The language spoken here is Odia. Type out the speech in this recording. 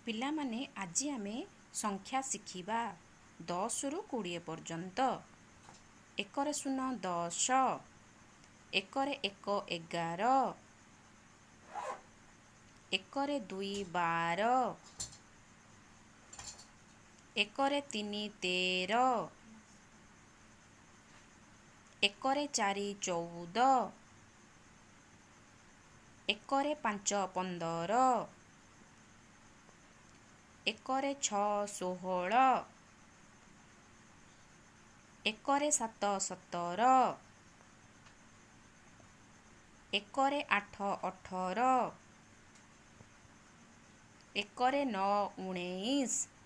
ପିଲାମାନେ, ଆଜି ଆମେ ସଂଖ୍ୟା ଶିଖିବା 10ରୁ 20 ପର୍ଯ୍ୟନ୍ତ। 1ରେ 0 10, 1ରେ 1 11, 1ରେ 2 12, 1ରେ 3 13, 1ରେ 4 14, 1ରେ 5 15, 1ରେ 6 16, 1ରେ 7 17, 1ରେ 8 18, 1ରେ 9 19।